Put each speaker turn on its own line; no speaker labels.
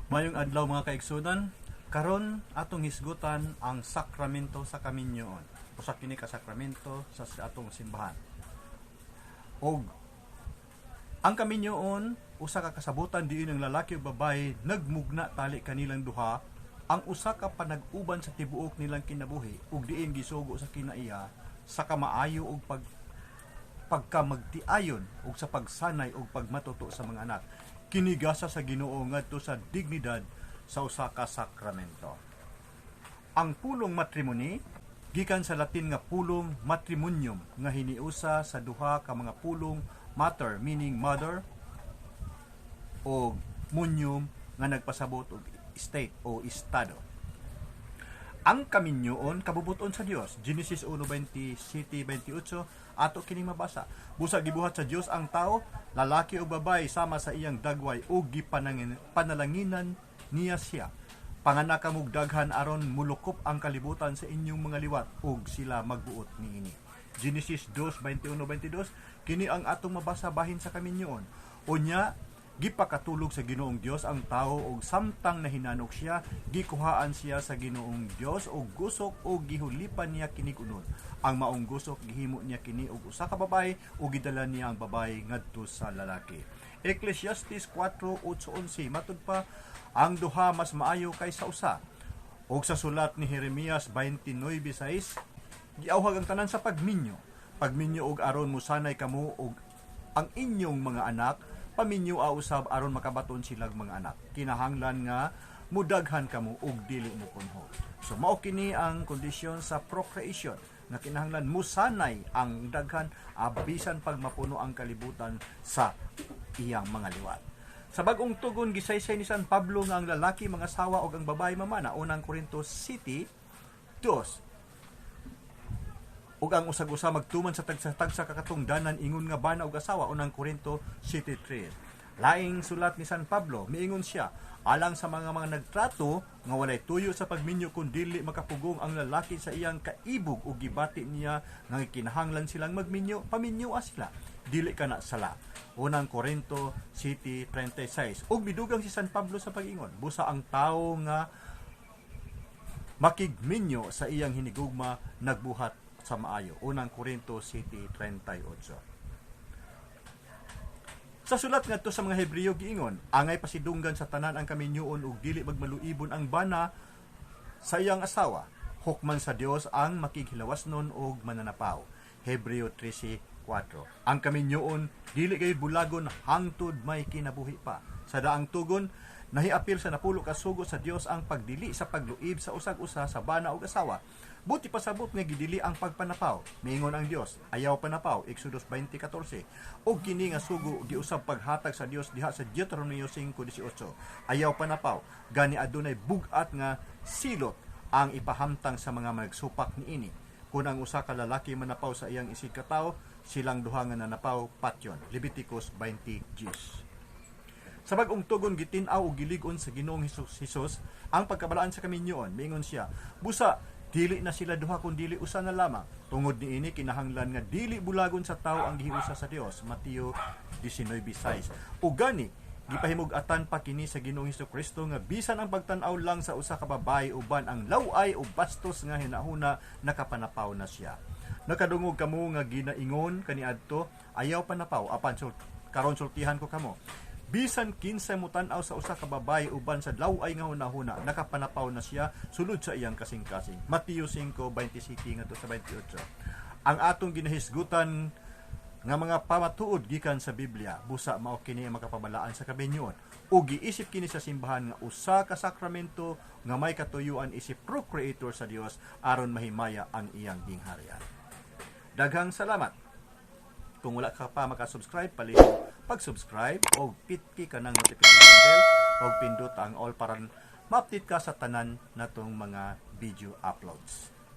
Maayong adlaw, mga kaigsuonan, karon atong hisgutan ang sakramento sa kaminyoon. Usa kini ka sakramento sa atong simbahan. Og ang kaminyoon, usa ka kasabutan diin ang lalaki ug babaye nagmugna tali kanilang duha ang usa ka panag-uban sa tibuok nilang kinabuhi ug diin gisugo sa kinaiya sa kamaayo ug pagkamagtiayon ug sa pagsanay ug pagmatuto sa mga anak. Kini gasa sa Ginoo ngadto sa dignidad sa usa ka sakramento. Ang pulong matrimony gikan sa Latin nga pulong matrimonium nga hiniusa sa duha ka mga pulong mater, meaning mother, o munium nga nagpasabot og state o estado. Ang kaminyoon kabubuton sa Dios. Genesis 1:27, 28 ato kining mabasa. Busa gibuhat sa Dios ang tao, lalaki o babae, sama sa iyang dagway ug gipanalanginan niya siya. Panganak kamog daghan aron mulukop ang kalibutan sa inyong mga liwat ug sila magbuot niini. Genesis 2:21-22, kini ang atong mabasa bahin sa kaminyoon. Unya gipakatulog sa Ginoong Dios ang tao ug samtang nahinanok siya, gikuhaan siya sa Ginoong Dios og gusok ug gihulipan niya kinig unod. Ang maong gusok, gihimo niya kini og usa ka babaye ug gidala niya ang babaye ngadto sa lalaki. Ecclesiastes 4:8-11, matud pa, ang duha mas maayo kaysa usa. Og sa sulat ni Jeremias 29:6, giawhag ang tanan sa pagminyo. Pagminyo og aron musanay kamo og ang inyong mga anak, paminyo usab aron makabaton silag mga anak. Kinahanglan nga mudaghan kamo ug dili mo kunho. So mao kini ang kondisyon sa procreation nga kinahanglan musanay ang daghan abisan pag mapuno ang kalibutan sa iyang mga liwat. Sa Bagong Tugon, gisaysay ni San Pablo nga ang lalaki mangasawa ug ang babae mamana. Unang Korinto 7:2. Ug ang usag-usa magtuman sa tagsa-tagsa ka katungdanan ingon nga bana ug asawa. Unang Korinto 7:3. Laing sulat ni San Pablo, miingon siya, alang sa mga nagtrato nga walay tuyo sa pagminyo, kun dili makapugong ang lalaki sa iyang kaibog ug gibati niya nga kinahanglan silang magminyo, paminyo sila. Dili kana sala. Unang Korinto 7:36. Ug midugang si San Pablo sa pag-ingon, busa ang tawo nga makigminyo sa iyang hinigugma nagbuhat sa maayo. Unang Korinto 7:38. Sa sulat ngadto sa mga Hebreo giingon, angay pasidunggan sa tanan ang kaminyoon ug dili magmaluibon ang bana sa iyang asawa. Hukman sa Dios ang makighilawas nun og mananapaw. Hebreo 13:4. Ang kaminyoon dili kay bulagon hangtod may kinabuhi pa. Sa Daang Tugon, nahiapil sa napulo ka sugo sa Dios ang pagdili sa pagluib sa usag-usa sa bana ug asawa. Buot ipasabot nga gidili ang pagpanapaw. Miingon ang Dios, "Ayaw panapaw," Exodus 20:14. Ug kini nga sugo giusab paghatag sa Dios diha sa Deuteronomio 5:18. Ayaw panapaw. Gani adunay bug-at nga silot ang ipahamtang sa mga magsupak niini. Kung ang usa ka lalaki manapaw sa iyang isig katawo, silang duha nga nanapaw patyon. Leviticus 20:10. Sa Bagong Tugon, gitin-aw ug gilig-on sa Ginoong Hesus ang pagkabalaan sa kaminyoon. Miingon siya, busa dili na sila duha kun dili usa na lamang. Tungod niini, kinahanglan nga dili bulagon sa tawo ang gihiusa sa Dios. Mateo 19:6. Ug gani gipahimug-atan pa kini sa Ginoong Hesus Kristo nga bisan ang pagtan-aw lang sa usa ka babaye uban ang law-ay o bastos nga hinahuna, nakapanapaw na siya. Nakadungog kamo nga ginaingon kaniadto, "Ayaw panapaw," apan karon sultihan ko kamo. Bisan kinsa motan-aw sa usa ka babaye uban sa law-ay nga hunahuna, nakapanapaw na siya sulod sa iyang kasing-kasing. Mateo 5:27 ngadto sa 28. Ang atong ginahisgutan nga mga pamatuod gikan sa Biblia, busa mao kini ang makapabalaan sa kaminyoon. Ug giisip kini sa simbahan nga usa ka sakramento nga may katuyuan isip procreator sa Dios aron mahimaya ang iyang gingharian. Daghang salamat. Kung wala ka pa makasubscribe, palihog pag-subscribe o pitki ka ng notification bell o pindot ang all para ma-update ka sa tanan natong mga video uploads.